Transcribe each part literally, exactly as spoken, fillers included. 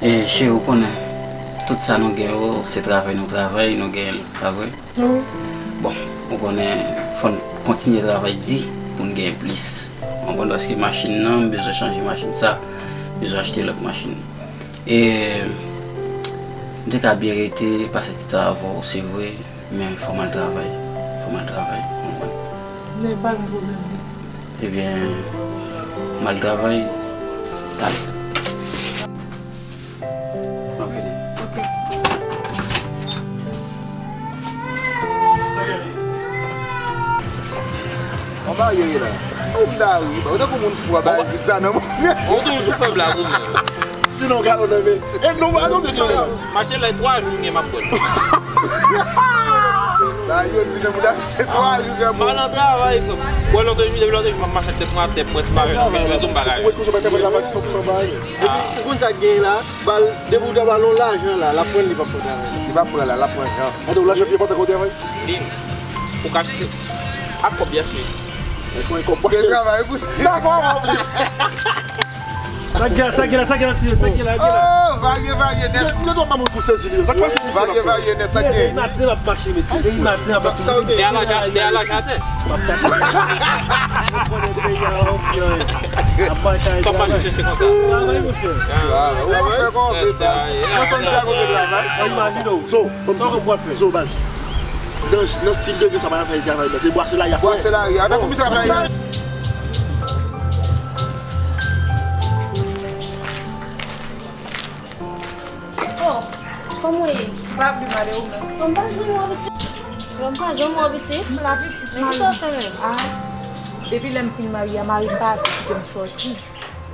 E cheri, ou konnen, tout sa nou gen yo, se travay nou travay, nou genyen l, pa vre? Wi. Bon, ou konnen, fò n kontinye travay di pou n genyen plis. Ou konprann? Paske machin nan, m bezwen chanje machin sa, m bezwen achte lòt machin. E m te ka byen rete, pase ti tan avè w, se vre, men fò m al travay. Fò m al travay, ou konprann? Men pa gen pwoblèm, non. Ebyen, m al travay. Dale. M ap vini. Ok. Anba yo ye la. Ou m da ri, ba, ou tankou moun fou a ba vit sa nan mwen. Ou toujou sou fè blag ou menm. Di non, gade, men. E non, ba, non, men, non. Mache la, twa jou gen m ap pran. Ba, yo di nan moun ap se twa jou gen. M al nan travay, frè m. Wè, lòt jou, depi lòt jou, m ap mache ak tèt mwen atè, m pran ti bagay nan men m, bezwen bagay. Ou wè koze pa tèt mwen travay, son, son bagay. Epi, ou konn sa k genyen la, ba l, depi w ta ba l yon lajan la, l ap pran l, li p ap pran travay. Li p ap pran la, l ap pran jan. Gade, yon lajan pye pantan kote travay. Dim. Ou ka achte ak kòb li achte. Mwen kòb pa. Gen travay pou. Dakò, m ap li. Sa k gen la, sa k gen la, sa k gen la, sa k gen la, sa k gen la. Oh, varye, varye nèt. Mwen dwa pa moun pou sezi li. Sa k pase misye la? Varye, varye nèt, sa k gen. Depi maten m ap mache, mesye. Depi maten m ap mache. Sa, sa, ok. Dèyè laj, dèyè laj atè. M ap chache. Ou konnen peyi a, on ti, ap bay chache. Sa w pa chèche konsa. Travay, monchè. Ah, ou fè konprann. Ansanm sa konprann travay. Imajine w. So, Sa w konprann fè? So, baz. Nan, nan stil de vi sa, pa fè travay, baz. Se bwase lari a, frè. Bwase lari a. Tankou misye ap travay. Oh, kòman w ye? M pa pli mal, e ou menm? Bon, m pa janm wè w, pitit. Bon, m pa janm wè w, pitit. M la, pitit. Men kisa w fè menm? Ah, depi lè m fin marye a, mari m pa vle kite m sòti.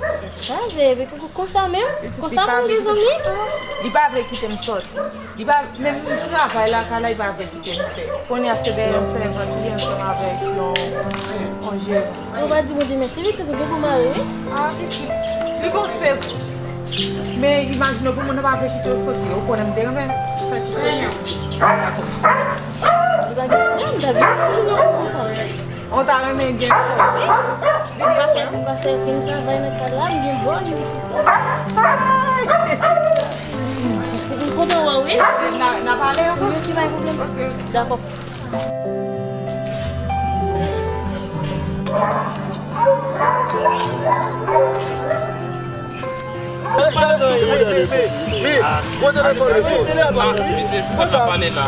Tèt chaje, epi kou-, kou-, konsa menm? Konsa pou m gen zanmi? Li pa vle kite m sòti. Li pa, menm travay lakay la, li pa vle kite m fè. Kounye a se dèyè yon sèvant li ye ansanm avèk yon, yon jeran. Ou pa di Bondye mèsi, pitit, ou gen pou mari, wi. Ah, pitit. Li gon sèvant. Men imajine w pou moun nan pa vle kite w soti. Ou konnen m te renmen fè ti soti. Li pa gen frè, m ta vin imajine w konsa. Ou ta renmen gen frè? M pa fè, m pa fè okenn travay nan kay la, m gen bò, m gen tout bagay. Pitit, m kontan wè w, wi. N a, n a pale ankò? Wi, ok, pa gen pwoblèm. Ok. Dakò. Gade, gade, gade, gade, gade. Gwo telefòn, gwo telefòn. Sa, sa, sa. Pale la.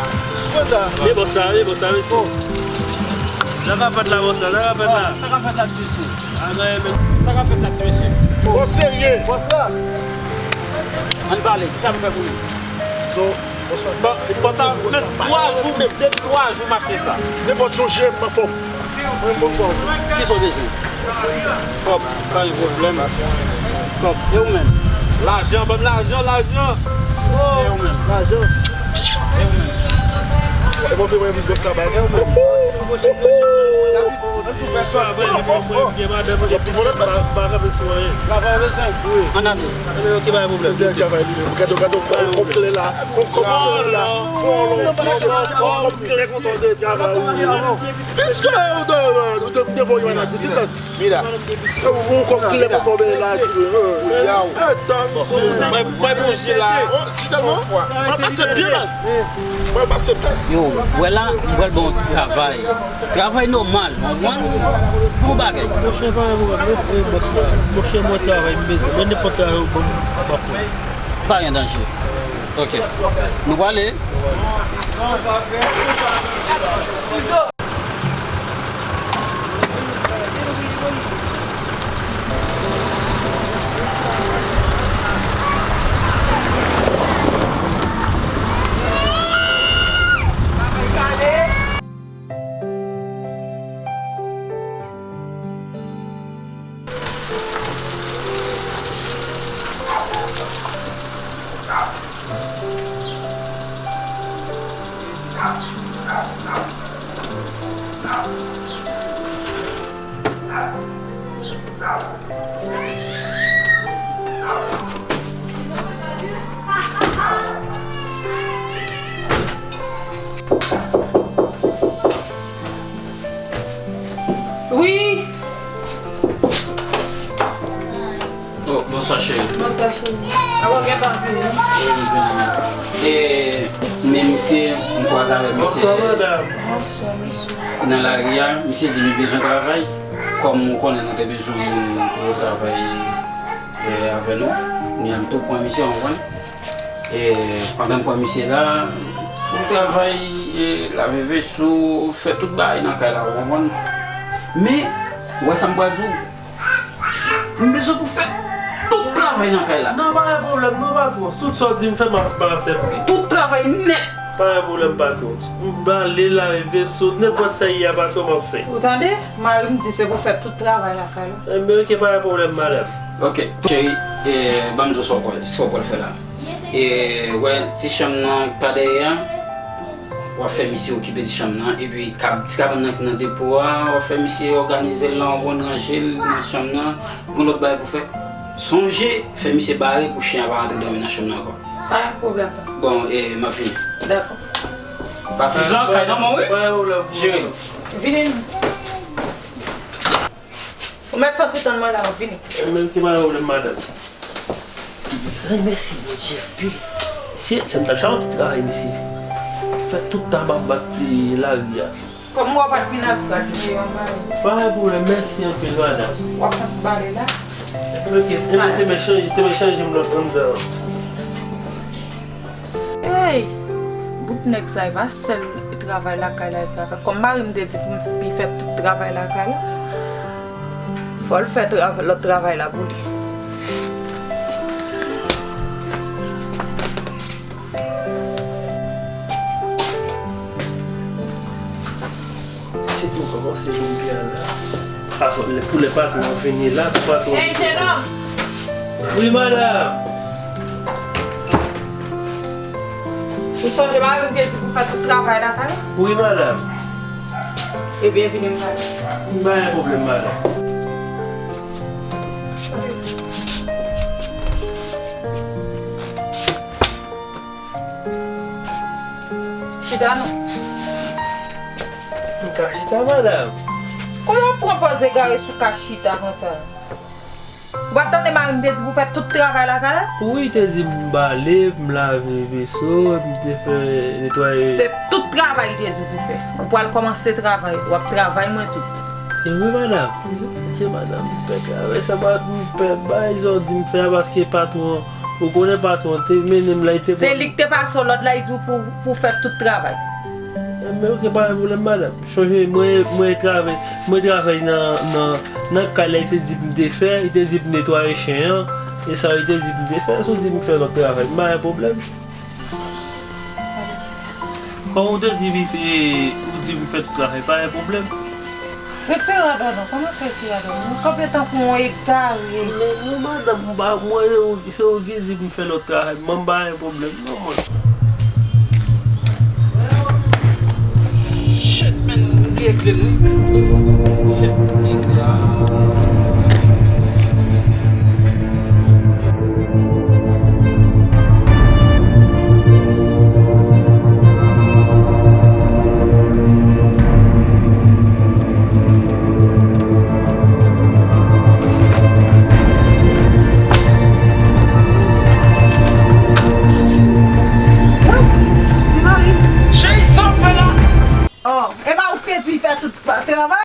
Konsa. E bòs la, e bòs la, mesye. Sa k ap fèt la, bòs la, sa k ap fèt la. Sa k ap fèt la, ti mesye. Sa k ap fèt la, ti mesye. Bòs serye. Bòs la. Ann pale, kisa nou fè pou li? So, bòs la. Bon, bòs la, men twa jou, depi twa jou m achte sa. Nenpòt jou, je m anfòm. Kisa w bezwen? Kòb, pa gen pwoblèm. Kòb, e ou menm? Lajan, ban m lajan, lajan. E ou menm? Lajan. E ou menm? E mwen, mwen, mwen, bòs la, baz. Y ap tou vòlè, baz. Ann ale. Se dèyè travay li menm. Gade, gade, yon kòb klè la. Yon kòb klè la. Fò, yon kòb klè konsa, yon travay. Mesye, ou te, ou te, ou te voye yon pitit, baz. Mira. Ou, ou kòk klè pou fòme la, ki vle. Yow. Etan, misye. Mwen, mwen bouji la. Oh, ki sèlman? Mwen pase byen, baz. Mwen pase byen. Yo, wè la, m pral ba w ti travay. Travay nòmal, w konprann? Bon bagay. Monchè, pa gen pwoblèm, mwen frè bòs la. Monchè, mwen travay, m bezwen. Mwen nenpòt travay ou ban m, m ap pran. Pa gen danje. Ok. Nou prale. Wi. Oh, bonswa, cheri. Bonswa, cheri. Alò, gentan vini. E, men misye, m kwaze avèk misye. Bonswa, madanm. Nan lari a, misye di li bezwen travay. Kòm ou konnen nou te bezwen moun pou yo travay, e, avè nou, nou menm tou pran misye, w konprann? E pandan m pran misye la, m travay, e, lave veso, fè tout bagay nan kay la, w konprann? Men, ou wè sa m pral di w? M bezwen pou fè tout travay nan kay la. Non, pa gen pwoblèm, non, patwon. Tout sa w di m fè, m ap, m ap aksepte. Tout travay nèt. Pa gen pwoblèm, patwon. M bale, lave veso, nenpòt sa y a, patwon, m ap fè. Ou tande? Mari m di se pou fè tout travay lakay la. Enben, oke, pa gen pwoblèm, madanm. Oke, cheri, e, ban m di w sa w pral, sa w pral fè la. E, wè, ti chanm nan pa dèyè a, w ap fè misye okipe ti chanm nan, epi kab-, ti kabann nan ki nan depo a, w ap fè misye òganize l la, w ap ranje l nan chanm nan, gon lòt bagay pou fè. Sonje, fè misye bare pou chen an pa rantre dòmi nan chanm nan ankò. Pa gen pwoblèm, papa. Bon, e, m ap vini. Dakò. Patizan, kay nan men w, wi. Jere. Vini. Ou mèt fè ti tann mwen la, m ap vini. Enben, ki pa gen pwoblèm, madanm. Mezanmi, mèsi Bondye anpil. Mesye, jan m t ap chache yon ti travay, mesye. Fè tout tabak bat, e, lari a. Kòm ou pa t vin ak rad deyò, mari. Pa gen pwoblèm, mèsi anpil, madanm. W ap fè ti bale la? Oke, te, te mèt chanje, te mèt chanje m lòt anndan an. Ey! Bout nèg sa, e pa sèl travay lakay la li ka fè. Kòm mari m te di pou m vin fè tout travay lakay la, fò l fè trav-, lòt travay la pou li. Se tou kòmanse vin pi a la. Pou lè patwon an vini la, pou patwon an vini. Ey, jenòm! Wi, madanm! Ou sonje mari m te di pou fè tout travay lakay la? Wi, madanm. Ebyen, vini m pale. Pa gen pwoblèm, madanm. Chita non. M ka chita, madanm. Kòman w ap pran pòz egare sou ka chita konsa? Ou pa t tande mari m te di pou fè tout travay lakay la? Wi, te di m bale, m lave veso, m te fè netwaye. Se tout travay li te di w pou fè. Ou pral kòmanse travay, w ap travay mwen tou. E wi, madanm. Wi. Mesye, madanm, m pè travay sa, m pè bay sa w di m fè a, paske patwon, ou konnen patwon te mennen m la, li te... Se li k te pase w lòd la, li di w pou, pou fè tout travay. Enben, oke, pa gen pwoblèm, madanm. Sonje, mwen, mwen travay, mwen travay nan, nan, nan kay la, li te di m te fè, li te di m netwaye chen an, e sa li te di m te fè, si w di m fè lòt travay, pa gen pwoblèm. Kòm ou te di m, ou di m fè tout travay, pa gen pwoblèm. Retire rad ou non, kòman se retire rad ou? Ou kanpe tankou yon egare. Men non, madanm, m pa, mwen, se ou, se ou ki di m fè lòt travay, mwen pa gen pwoblèm non, mwen. Shit, man, m bliye kle m, wi. Shit, m bliye kle a. Cheri, sa w fè la? Oh, e pa ou k te di fè tout pa-, travay?